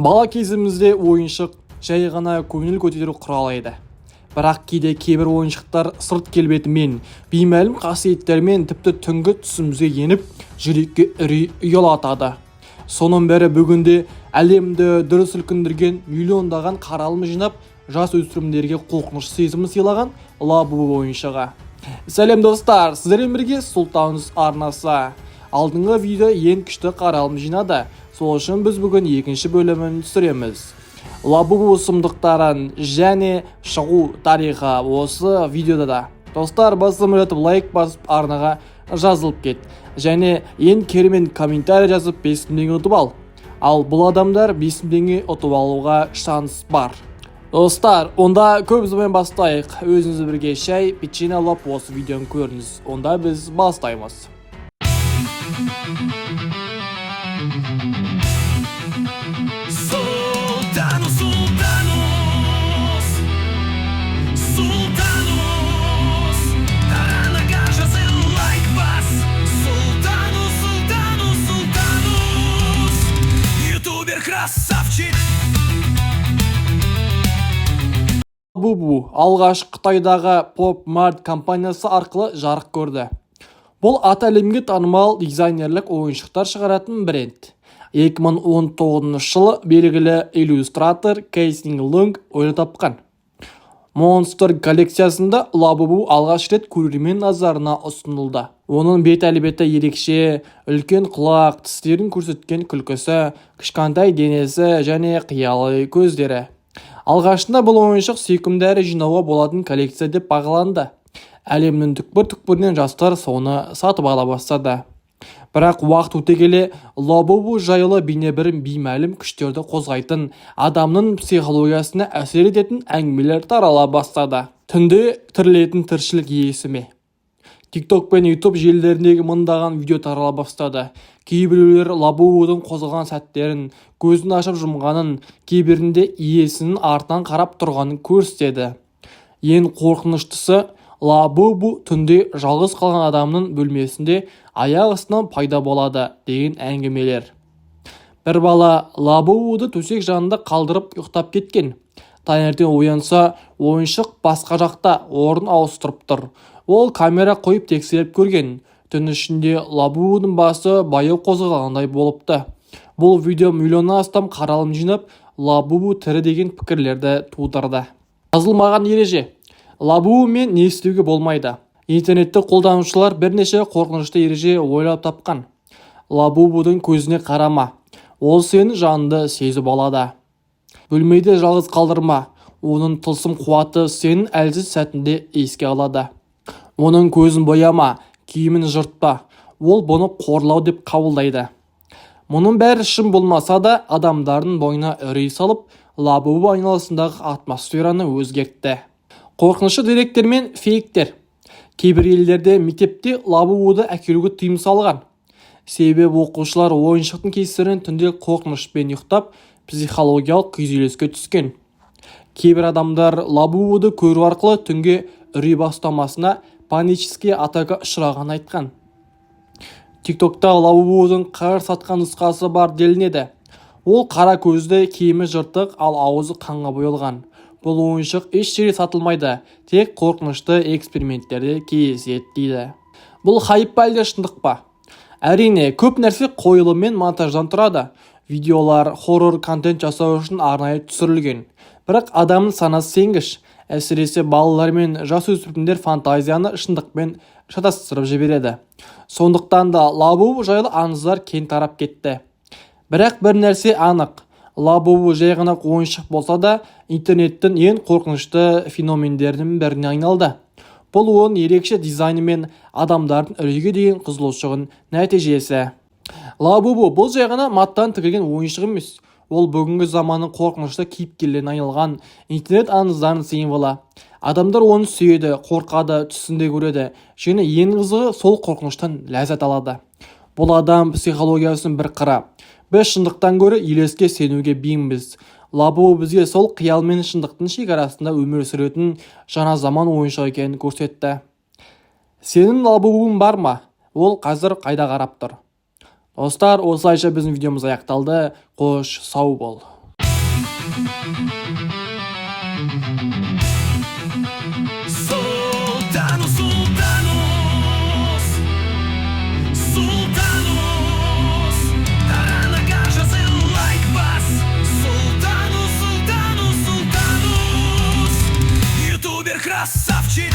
Бала кезімізде ойыншық жай ғана көңіл көтеру құралы еді. Бірақ кейде кейбір ойыншықтар сырт келбетімен, беймәлім қасиеттерімен, тіпті түнгі түсімізге еніп, жүрекке үрей ұялатады. Соның бірі бүгінде әлемді дүр сілкіндірген, миллиондаған қаралым жинап, жас өспірімдерге қорқыныш сезімін сыйлаған Лабубу ойыншығы. Сәлем, достар! Сіздермен бірге Сұлтанұз арнасы. Алдыңғы видео ең күшті қаралым жинады. Сол үшін біз бүгін екінші бөлімін түсіреміз. Лабубу сұмдықтарын және шығу тарихы осы видеода да. Достар, басым жатып, лайк басып, арнаға жазылып кет және ең керемет комментарий жазып, 5000 теңге ұтып ал. Ал бұл адамдар 5000 теңге ұтып алуға шанс бар. Достар, онда көп ұзамай бастайық. Өзіңізбен бірге шай, печенье алып, осы видеоны көріңіз. Онда біз бастаймыз. Султанус, Султанус, Султанус, Арнаға жазыл, лайк бас. Султанус, Султанус, Султанус, ютубер красавчик. Лабубу алғаш Қытайдағы Pop Mart компаниясы арқылы жарық көрді. Бұл аты әлемге танымал дизайнерлік ойыншықтар шығаратын бренд. 2019 жылы белгілі иллюстратор Кейси Лунг ойлап тапқан. Монстр коллекциясында Лабубу алғаш рет көрермен назарына ұсынылды. Оның бет әлпеті ерекше: үлкен құлақ, тістерін көрсеткен күлкісі, кішкентай денесі және қияли көздері. Алғашында бұл ойыншық сүйкімді әрі жинауға болатын коллекция деп бағаланды. Әлемнің түкпір-түкпірінен жастар соны сатып ала бастады. Бірақ уақыт өте келе Лабубу жайлы бейнебір беймәлім күштерді қозғайтын, адамның психологиясына әсер ететін әңгімелер тарала бастады. Түнде тірілетін тіршілік иесі ме? TikTok пен YouTube желілеріндегі мыңдаған видео тарала бастады. Кейбіреулер Лабубудың қозғалған сәттерін, көзін ашып жұмғанын, кейбірінде иесінің артынан қарап тұрғанын көрсетеді. Ең қорқыныштысы, Лабубу түнде жалғыз қалған адамның бөлмесінде аяқ астынан пайда болады деген әңгімелер. Бір бала Лабубуды төсек жанында қалдырып, ұйықтап кеткен. Таңертең оянса, ойыншық басқа жақта, орын ауыстырып тұр. Ол камера қойып тексеріп көрген: түн ішінде Лабубудың басы баяу қозғалғандай болыпты. Бұл видео миллионнан астам қаралым жинап, Лабубу тірі деген пікірлерді тудырды. Жазылмаған ереже: Лабубумен не істеуге болмайды? Интернетті қолданушылар бірнеше қорқынышты ереже ойлап тапқан. Лабубудың көзіне қарама, ол сенің жаныңды сезіп алады. Бөлмеде жалғыз қалдырма, оның тылсым қуаты сенің әлсіз сәтіңде еске алады. Оның көзін бояма, киімін жыртпа, ол бұны қорлау деп қабылдайды. Мұның бәрі шын болмаса да, адамдардың бойына үрей салып, Лабубу айналасындағы атмосфераны өзгертті. Қорқынышты деректер мен фейктер. Кейбір елдерде мектепте Лабубуды әкелуге тыйым салған, себебі оқушылар ойыншықтың кесірінен түнде қорқынышпен ұйықтап, психологиялық күйзеліске түскен. Кейбір адамдар Лабубуды көру арқылы түнге үрей бастамасына, панический атака ұшырағанын айтқан. Тиктокта Лабубудың қар сатқан нұсқасы бар делінеді. Ол қара көзді, киімі жыртық, ал аузы қанға боялған. Бұл ойыншық еш жерде сатылмайды, тек қорқынышты эксперименттерде кездеседі дейді. Бұл хайп па, әлде шындық па? Әрине, көп нәрсе қойылым мен монтаждан тұрады. Видеолар хоррор контент жасау үшін арнайы түсірілген. Бірақ адамның санасы сенгіш. Әсіресе балалар мен жасөспірімдер фантазияны шындықпен шатастырып жібереді. Сондықтан да Лабубу жайлы аңыздар кең тарап кетті. Бірақ бір нәрсе анық: Лабубу жай ғана ойыншық болса да, интернеттің ең қорқынышты феномендерінің біріне айналды. Бұл оның ерекше дизайны мен адамдардың үрейге деген қызығушылығының нәтижесі. Лабубу бұл жай ғана маттан тігілген ойыншық емес. Ол бүгінгі заманның қорқынышты кейіпкерлеріне айналған интернет аңыздарының символы. Адамдар оны сүйеді, қорқады, түсінде көреді және ең қызығы, сол қорқыныштан ләззат алады. Бұл адам психологиясының бір қыры. Біз шындықтан гөрі елеске сенуге бейімбіз. Лабубу бізге сол қиял мен шындықтың шекарасында өмір сүретін жаңа заман ойыншығы екенін көрсетті. Сенің Лабубуың бар ма? Ол қазір қайда қарап тұр? Достар, осылайша біздің видеомыз аяқталды. Қош, сау бол. Султанус, Султанус, Султанус, Таранаға жазыл лайк бас. Султанус, Султанус, Султанус, ютубер красавчик.